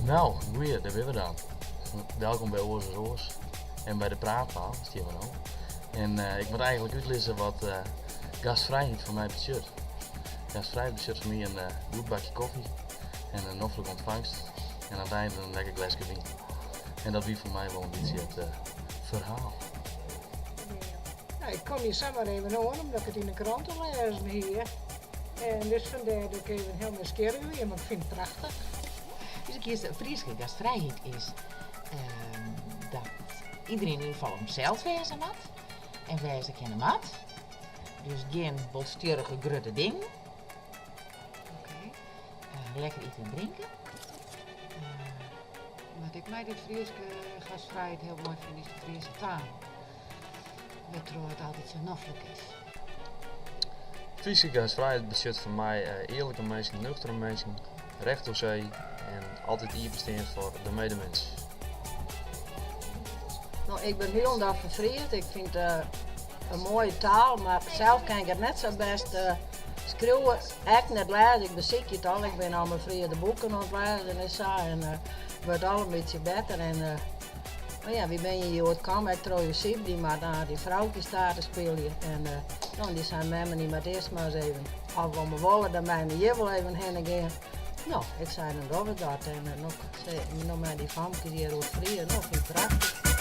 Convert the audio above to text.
No, goeie, dêr binne we dan. Welkom by Oars as Oars. En by de Praatpaal stean we no. En ik moat eigentlik útlizze wat gastfrijheid foar my betsjut. Gastfrijheid betsjut foar my in goed bakje kofje en in noflike ûntfangst en oan it ein in lekker gleske wyn. En dat wie foar my wol in bytsje it ferhaal. Nou, ik kom hjir samar even oan omdat ik it yn de krante lêzen hie. En dus fandêr dat ik even hiel nijsgjirrich wie, mar ik fyn it prachtich. Dus ik kies de Fryske gastvrijheid is dat iedereen yn ieder gefal himsels wêze moat en wêze kinne moat. Dus gjin wolstjurrige grutte dingen. Lekker ite en drinke. Wat ik mei de Fryske gastvrijheid hiel moai fyn is de Fryske taal. Wêrtroch it altyd sa noflik is. Fryske gastvrijheid betsjut foar my earlike minsken, nuchtere minsken, recht oer see en altyd iepenstean foar de medemins. No, ik bin hielendal foar Frysk. Ik fyn it in moaie taal, mar sels kin ik it net sa bêst skriuwe, ek net lêze. Ik besykje it al. Ik bin al mei Fryske boeken oan it lêzen en sa en it wurdt al in bytsje better. En no ja, wy binne hjir hjoed kaam ek troch Josip, dy moat nei dy froukjestaarte spylje. En no, dy sei memme, dy moat earst mar ris even, of we wolle, dan meie we hjir wol even hinne gean. No, ik sei dan dogge we dat. En no, no mei dy famkes hjir oer Frysk, no, fyn ik prachtich.